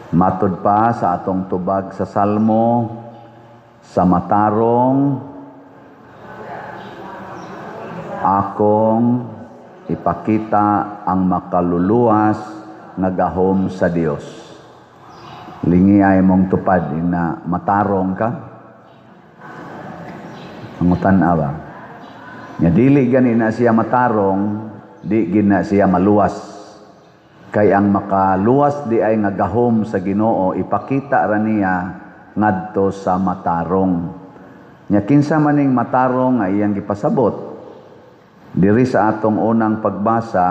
Matod pa sa atong tubag sa Salmo, sa matarong akong ipakita ang makaluluwas nga gahom sa Dios. Lingi ay mong tupad na matarong ka. Pangutan ba? Nya dili gani na siya matarong, di gid na siya maluwas. Kay ang makaluwas di ay nga gahom sa Ginoo ipakita ra niya ngadto sa matarong. Nya kinsa maning matarong nga iyang gipasabot? Diri sa atong unang pagbasa,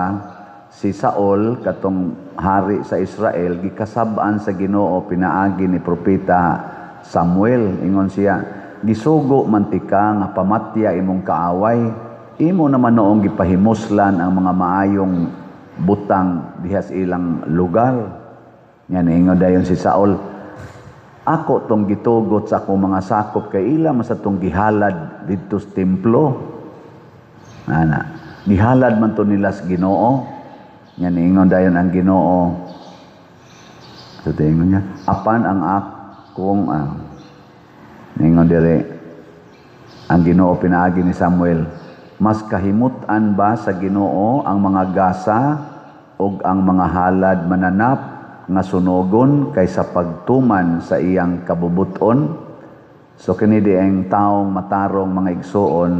si Saul katong hari sa Israel gikasab-an sa Ginoo pinaagi ni propeta Samuel. Ingon siya, "Gisugo man tika nga pamatya imong kaaway, imo naman noong gipahimuslan ang mga maayong butang diha sa ilang lugar." Nya niingon dayon si Saul, "Ako tong gitugot sa akong mga sakop kay ila man sa tong gihalad didto sa templo. Ana, gihalad man to nila sa Ginoo." Nya niingon dayon ang Ginoo. So tingon niya, apan ang akong niingon dire ang Ginoo pinaagi ni Samuel, "Mas kahimut-an ba sa Ginoo ang mga gasa ug ang mga halad mananap nga sunogon kaysa pagtuman sa iyang kabubuton?" So kini dieng taong matarong, mga igsuon,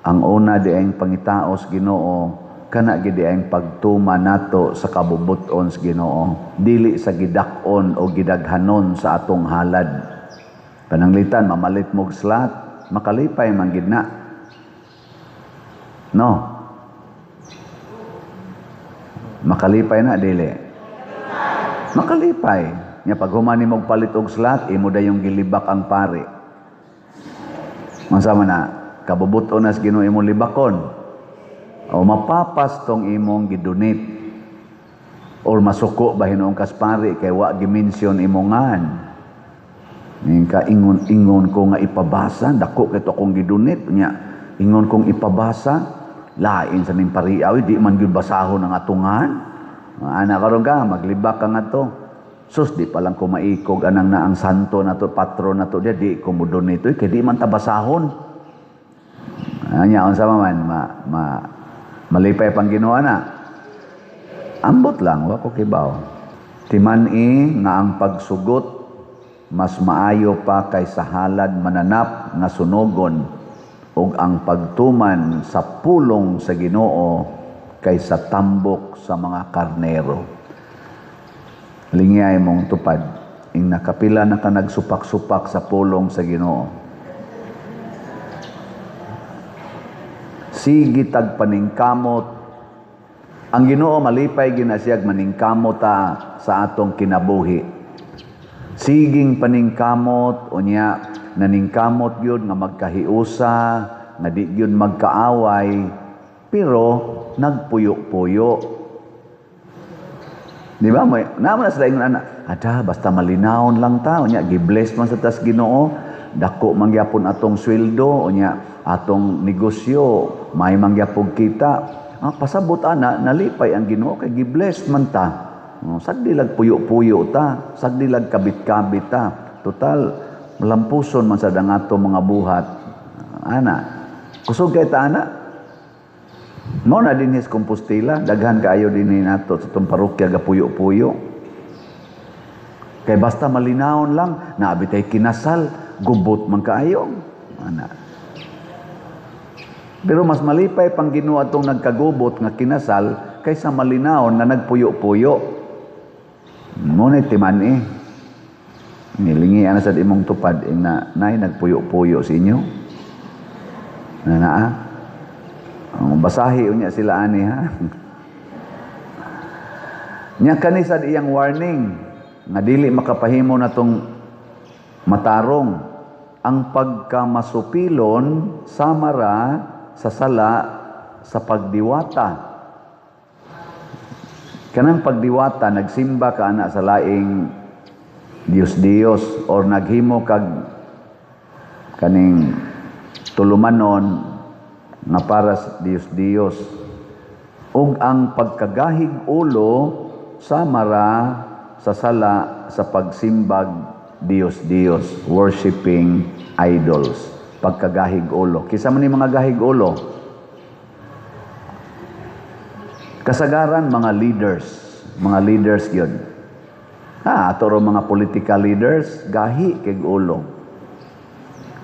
ang una dieng pangitaos Ginoo kana gid dieng pagtuman nato sa kabubuton sa Ginoo, dili sa gidak-on o gidaghanon sa atong halad. Pananglitan mamalit mo slot, makalipay man gid na. No? Makalipay na dili? Makalipay. Nya pag human nimo palit og slot, imo dayong gilibak ang pari. Unsa man na kabubuton na sa Ginoo imong libakon? O mapapas tong imong gidonate. Or masuko ba hinuon kas pari kay wa gi-mention imong ngan. Ning ka ingon-ingon ko nga ipabasa, dako kay to akong gidonate nya. Ingon kong ipabasa, lain sa ning pariaw, di man gyud basahon ang atungan. Ana karon ka maglibak ka ngadto. Sus, di pa lang ko maikog anang na ang santo nato, patron nato dia, di ko mo donate kay di man ta basahon. Anya unsa man ma, ma malipay pang Ginoo na. Ambot lang, wa ko kibaw. Timan-i nga ang pagsugot mas maayo pa kaysa halad mananap nga sunogon ug ang pagtuman sa pulong sa Ginoo kaysa tambok sa mga karnero. Lingiyay mong tupad, ing nakapila na ka nagsupak-supak sa pulong sa Ginoo. Sige tag paningkamot. Ang Ginoo malipay ginasiyag maningkamot ta sa atong kinabuhi. Siging paningkamot unya naningkamot gyud nga magkahiusa, nga di gyud magkaaway, pero nagpuyo-puyo. Di ba? May, naman na sila ingon ana, ada basta malinawon lang ta, unya gi-bless man sa tas Ginoo, dako man gyapon atong sweldo, unya atong negosyo, may man gyapon kita. Pasabot ana, nalipay ang Ginoo kay gi-bless man ta. Oh, sagdi lag puyo-puyo ta, sagdi lag kabit-kabit ta. Total malampuson man sad ang ato mga buhat. Ana, kusog kay ta ana. Mao na dinhi sa Compostela, daghan kaayo dinhi nato sa itong parokya gapuyo-puyo. Kay basta malinawon lang, naabi tay kinasal, gubot man kaayo. Ana. Pero mas malipay pang Ginoo atong nagkagubot nga kinasal kaysa malinawon nga nagpuyo-puyo. Mo na timan-i. Nilingi ana sa imong tupad ing na nay nagpuyo-puyo sa inyo. Na naa. Ang basahi unya sila ani ha. Nya kani sad iyang warning nga dili makapahimo natong matarong ang pagkamasupilon samara sa sala sa pagdiwata. Kanang pagdiwata, nagsimba ka ana sa laing Diyos-Diyos or naghimo kag kaning tulumanon nga para sa Diyos-Diyos. Ug ang pagkagahig ulo samara sa sala sa pagsimbag Diyos-Diyos, worshiping idols, pagkagahig ulo. Kinsa man ni mga gahig ulo? Kasagaran mga leaders gyud. Ha, ato ro mga political leaders, gahi kay ulo.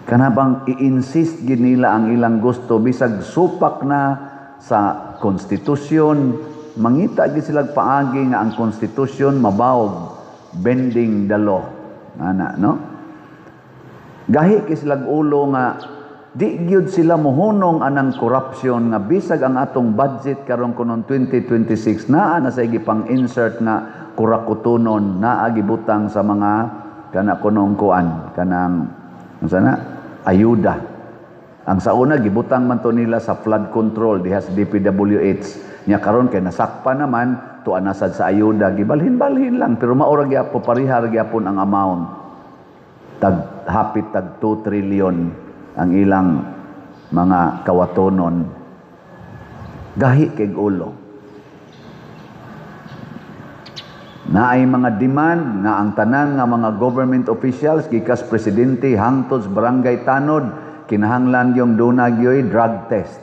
Kana bang i-insist gid nila ang ilang gusto bisag supak na sa konstitusyon, mangita gid sila paagi nga ang konstitusyon mabawog, bending the law. Ana, no? Gahi kay sila ulo nga di gyud sila mohunong anang corruption nga bisag ang atong budget karon kunon 2026 naa na sa gipang insert nga kurakutunon, naa gibutang sa mga kana kunong kuan kanang unsa na ayuda. Ang sa una gibutang man to nila sa flood control diha sa DPWH. Nya karon kay nasakpa naman tuan na sad sa ayuda, gibalhin-balhin lang pero mao ra gyapon, parihar gyapon ang amount. Tag hapit tag 2 trillion ang ilang mga kawatonon. Gahi kay ulo. Naay mga demand nga ang tanan nga mga government officials gikas presidente hangtod sa barangay tanod kinahanglan yung duna gyoy drug test.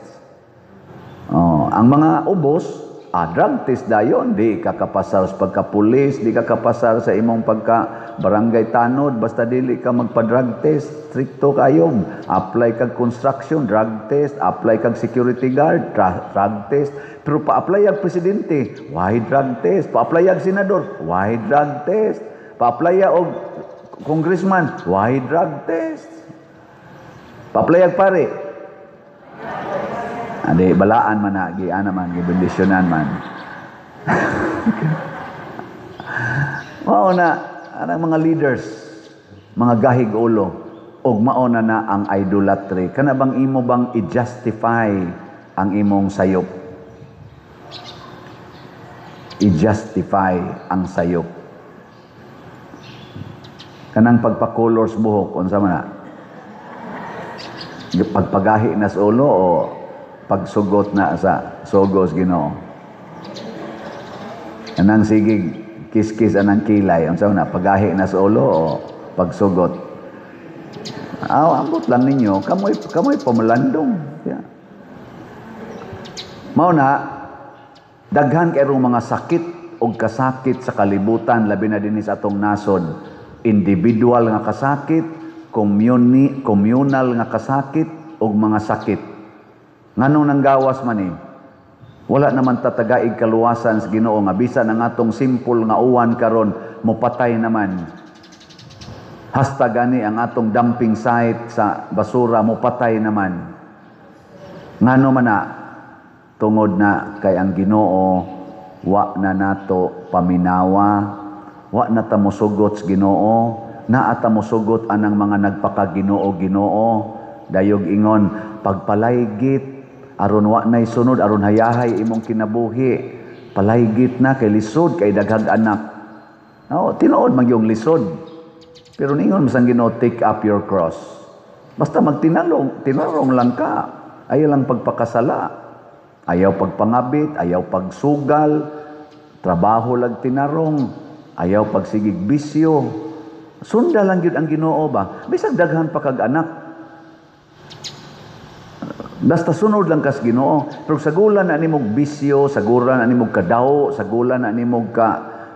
Oh, ang mga ubos, drug test dayon, di ka kapasar sa pagkapulis, di ka kapasar sa imong pagka barangay tanod, basta dili ka magpa-drug test, stricto kayo. Apply kag construction, drug test, apply kag security guard, drug test. Pero pa-apply ang presidente, why drug test? Pa-apply ang senador, why drug test? Pa-apply og congressman, why drug test? Pa-apply ang pare. Adi, balaan man na, giana man, gibendisyonan man. Mao na, anang mga leaders, mga gahig ulo, og mao na na ang idolatry. Kana bang imo bang i-justify ang imong sayop? I-justify ang sayop. Kanang pagpakolor sa buhok, unsa man na? Pagpagahi na sa ulo o pagsugot na sa sugos Ginoo? Anang sigig kiskis anang kilay, unsa man na? Pagahi na sa ulo o pagsugot? Aw, ambot lang ninyo, kamoy pamalandong. Yeah. Mao na daghan kay mga sakit og kasakit sa kalibutan, labi na dinhi sa atong nasod. Individual nga kasakit, communal nga kasakit og mga sakit. Nganong nanggawas man ni? Wala naman tatagaig kaluwasan sa Ginoo nga bisan ang atong simple nga uwan karon mopatay naman. Hasta gani ang atong dumping site sa basura mopatay naman. Ngano man na? Tungod na kay ang Ginoo wa na nato paminawa, wa na ta mosugot sa Ginoo, naa ta mosugot anang mga nagpakaginoo Ginoo. Dayog ingon pagpalaygit aron wa nay sunod, aron hayahay imong kinabuhi. Palaygit na kay lisod kay daghag anak. Oh, tinuod man yung lisod. Pero ningon man sang Ginoo, take up your cross. Basta magtinalong, tinarong lang ka. Ayaw lang pagpakasala. Ayaw pagpangabit, ayaw pagsugal, trabaho lag tinarong, ayaw pagsigig bisyo. Sunda lang gyud ang Ginoo ba? Bisag daghan pa kag anak. Basta sunod lang kas Ginoo. Pero sagulan na nimog bisyo, sagulan na nimog kadaw, sagulan na nimog ka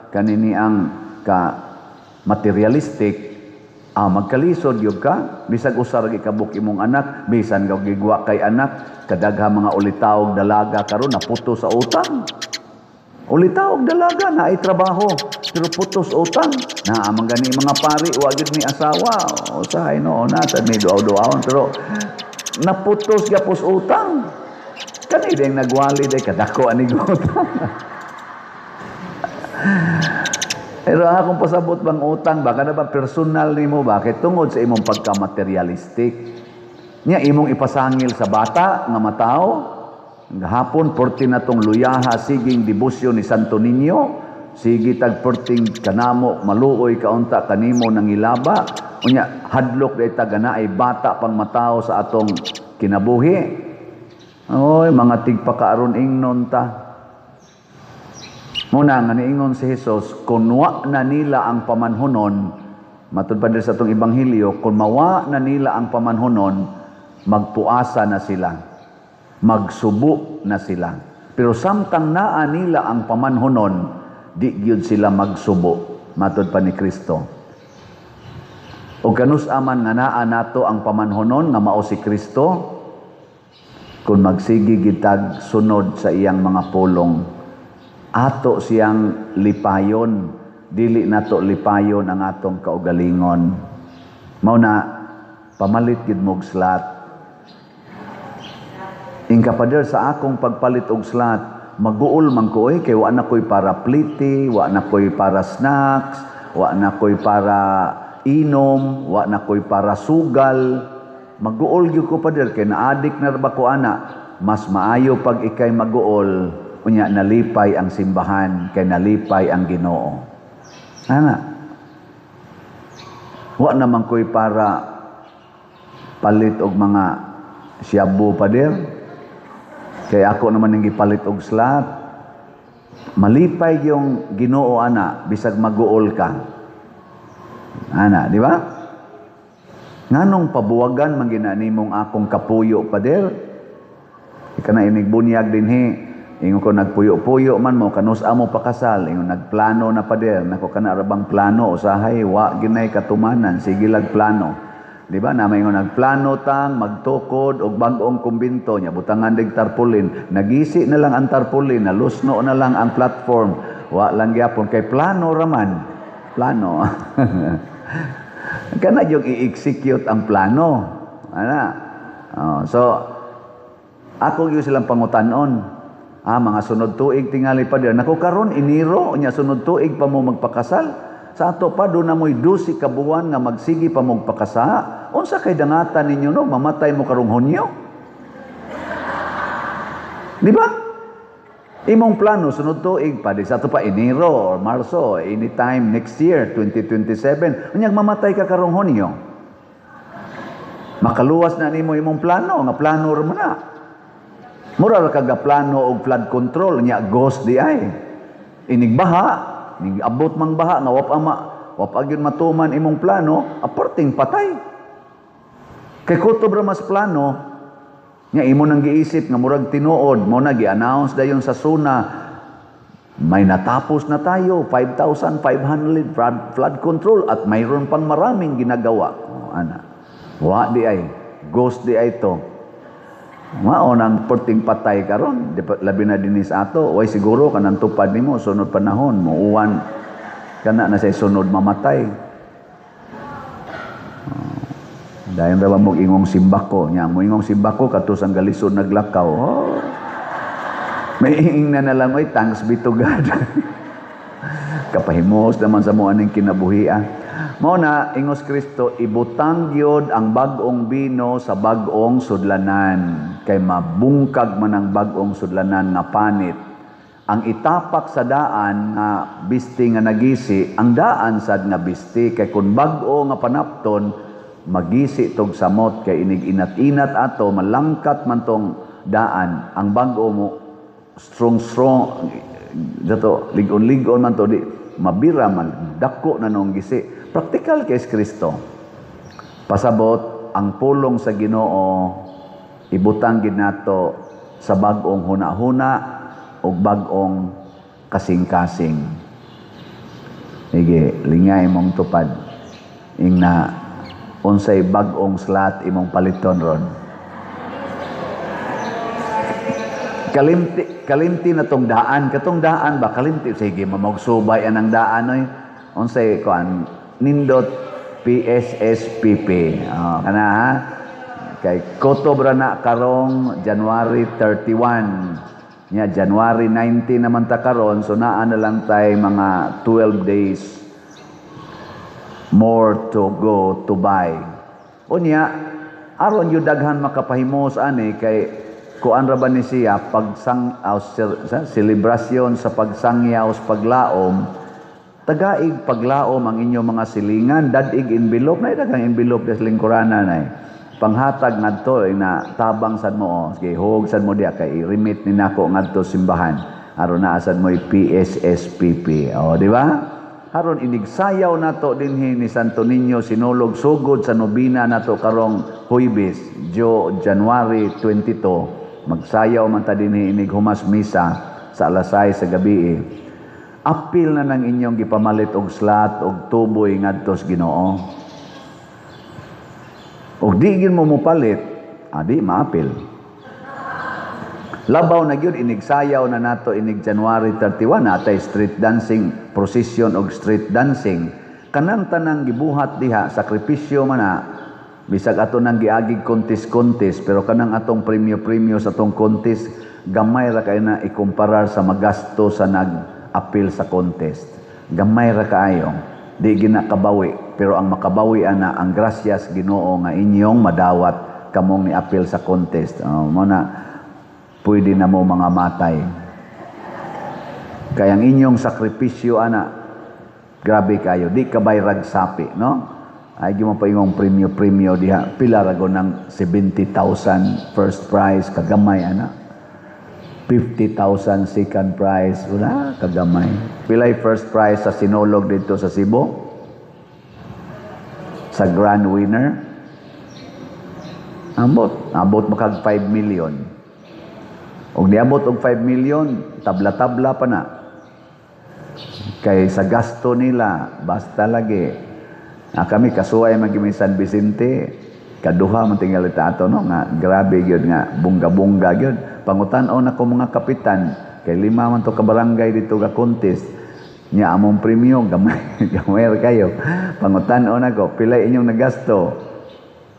kanini ang ka materialistic, magkalisod gyud ka. Bisag usa ra gikabuk imong anak, bisan ka gigwa kay anak, kadagha mga ulitaog dalaga karon naputo sa utang. Ulitaog dalaga na ay trabaho, pero putos utang. Naa man gani mga pari, wa gyud mi asawa. Usahay no, na sad mi duaw-duawon, pero naputos gyapos utang. Kani ding nagwali day kadako ani utang. Pero ang akong pasabot bang utang ba kana ba personal nimo ba kay tungod sa imong pagka-materialistic. Nya imong ipasangil sa bata nga matawo. Gahapon porti na tong luyaha siging debosyon ni Santo Niño, sige tag perting kanamo maluoy kaunta kanimo nangilaba. Unya hadlok day ta ganaay bata pang matawo sa atong kinabuhi. Oy, mga tigpakaaron ingnon ta. Muna nga niingon si Jesus, kung wa na nila ang pamanhunon, matud pa diri sa atong ebanghelyo, kung mawa na nila ang pamanhunon, magpuasa na sila. Magsubo na sila. Pero samtang naa nila ang pamanhunon, di gyud sila magsubo, matud pa ni Kristo. O kanus aman nga naa nato ang pamanhunon nga mao si Kristo, kung magsige gitag sunod sa iyang mga pulong, ato siyang lipayon, dili nato lipayon ang atong kaugalingon. Mao na pamalit gid mo og slot. Ingka, "Pader, sa akong pagpalit og slot, maguol man ko oy, kay wa na ko'y para pliti, wa na ko'y para snacks, wa na ko'y para inom, wa na ko'y para sugal. Maguol gyud ko, pader, kay naadik na ra ba ko ana." Mas maayo pag ikay maguol, unya nalipay ang simbahan kay nalipay ang Ginoo. Ana. "Wa naman ko'y para palit og mga shabu, pader. Kay ako naman ning gipalit og slot." Malipay yung Ginoo ana bisag maguol ka. Ana, di ba? "Nganong pabuwagan man gina nimong akong kapuyo, pader? Ika na inig bunyag dinhi. Ingon ko, nagpuyo-puyo man mo, kanus mo pakasal? Ingon, nagplano na, pader. Nako, kana ra bang plano, usahay wa ginay katumanan, sige lag plano." Di ba? Na may ingon, nagplano tang magtukod og bag-ong kumbinto nya, butangan dig tarpaulin. Nagisi na lang ang tarpaulin, nalusno na lang ang platform. Wa lang gyapon kay plano raman. Plano. Kana yung i-execute ang plano. Ana. Oh, so ako gyud silang pangutanon. "Ah, mga sunod tuig tingali, pader." Nako, karon Enero, nya sunod tuig pa mo magpakasal. Sa ato pa do na mo'y 12 ka buwan nga magsige pa mo pakasa. Unsa kay dangatan ninyo no mamatay mo karong Hunyo? Di ba? Imong plano sunod tuig pa di sa ato pa Enero or Marso, anytime next year, 2027. Unyag mamatay ka karong Hunyo. Makaluwas na nimo imong plano, nga plano ra mo na. Mura ra kaga plano og flood control nya ghost di ay. Inig baha, nig abot mang baha nga wa pa gyud matuman imong plano, aperting patay. Kay kutob ra mas plano nya imo nang giisip nga murag tinuod mo na gi-announce dayon sa SONA, may natapos na tayo 5,500 flood control at mayroon pang maraming ginagawa. Oh, ana. Wa di ay ghost di ay to. Mao nang perting patay karon, di pa, labi na dinhi sa ato, way siguro kanang tupad nimo sunod panahon mo uwan kana na say sunod mamatay. Oh, dayon ra ba mo ingong simbako nya mo ingong simbako kadto sang galisod naglakaw. Oh. May ingna na lang, oy, thanks be to God. Kapahimos naman sa mo aning kinabuhia. Mao na ingos Kristo, ibutang gyud ang bag-ong bino sa bag-ong sudlanan kay mabungkag man ang bag-ong sudlanan nga panit. Ang itapak sa daan nga bisti nga nagisi, ang daan sad nga bisti, kay kun bag-o nga panapton magisi tog samot kay inig inat-inat ato malangkat man tong daan. Ang bag-o mo strong strong dato, lig-on-lig-on man to, di mabira man, dako na nung gisi. Praktikal kay Kristo. Pasabot ang pulong sa Ginoo, ibutang gid nato sa bag-ong huna-huna ug bag-ong kasing-kasing. Sige, lingay imong tupad. Ingna, unsay bag-ong slot imong paliton ron? Kalimti, kalimti na tong daan. Katong daan ba, kalimti. Sige, mamagsubay anang daan oy. Unsay kuan nindot PSSPP. Oh, kana ha. Kay kutob ra na karong January 31. Nya January 19 naman ta karon, so naa na lang tay mga 12 days more to go to buy. Unya, aron yung daghan makapahimos ani kay kuan ra ba ni siya pagsang sa selebrasyon sa pagsangyaw sa paglaom, tagaig paglaom ang inyong mga silingan, dad-ig envelope na daghang envelope des lingkurana na panghatag ngadto na tabang sad mo, oh. Sige, hug sad mo diya kay i-remit ni nako ngadto simbahan. Aron naa sad mo'y PSSPP. O, di ba? Aron inigsayaw nato dinhi ni Santo Niño Sinulog sugod sa nobina nato karong Huybes, Jo January 22. Magsayaw man ta dinhi inig humas misa sa alas 6 sa gabi. Apil na nang inyong gipamalit og slot og tuboy ngadto sa Ginoo. Og di gid mo mopalit, adi maapil. Labaw na gyud inigsayaw na nato inig January 31, natay street dancing, procession og street dancing. Kanang tanang gibuhat diha, sakripisyo man na, bisag ato nang giagig contest-contest, pero kanang atong premyo-premyo sa atong contest, gamay ra kay na ikumparar sa magasto sa nag-apil sa contest. Gamay ra kaayo. Di gina kabawi, pero ang makabawi ana ang grasyas Ginoo nga inyong madawat kamong niapil sa contest. Oh, mo na pwede na mo mga matay. Kaya ang inyong sakripisyo ana, grabe kayo, di ka bayrag sapi, no? Ay mo pa ingong premyo-premyo diha, pila rago ng 70,000 first prize, kagamay ana. 50,000 second prize, wala, kagamay. Pilay first prize sa Sinulog dito sa Cebu? Sa grand winner? Ambot makag 5 million. Og niabot og 5 million, tabla-tabla pa na. Kay sa gasto nila, basta lagi. Ah, kami kasuway man gyud San Vicente, kaduha man tingali ta ato, no, nga grabe gyud nga bongga-bongga gyud. Pangutan-on ako mga kapitan, kay lima man to ka barangay dito ga contest. Nya among premyo gamay, gamay ra kayo. Pangutan-on ako, pilay inyong nagasto?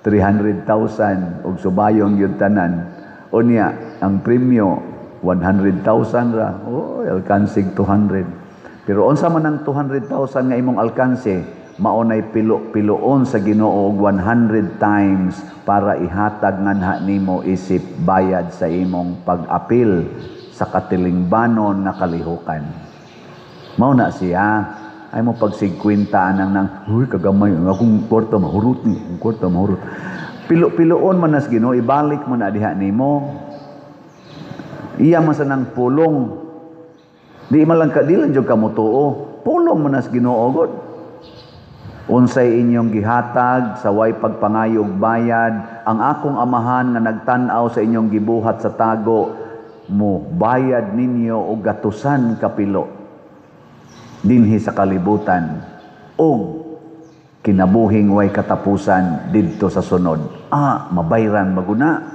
300,000 og subayong gyud tanan. Unya, ang premyo 100,000 ra. Oh, alkansig 200. Pero unsa man ang 200,000 nga imong alkanse, mao nay pilo-piloon sa Ginoo og 100 times para ihatag nganha nimo isip bayad sa imong pag-apil sa katilingbanon nga kalihukan. Mao na siya. Ay mo pagsigkwenta anang nang, "Huy, kagamay, ang akong kwarta mahurot ni, ang kwarta mahurot." Pilo-piloon man nas Ginoo, ibalik mo na diha nimo. Iya man sa nang pulong. Di man lang ka, di lang jud ka motuo. Pulong man nas Ginoo god. Unsay inyong gihatag sa way pagpangayog bayad, ang akong Amahan nga nagtan-aw sa inyong gibuhat sa tago, mo bayad ninyo og gatusan kapilo dinhi sa kalibutan og kinabuhing way katapusan didto sa sunod. Ah, mabayran maguna.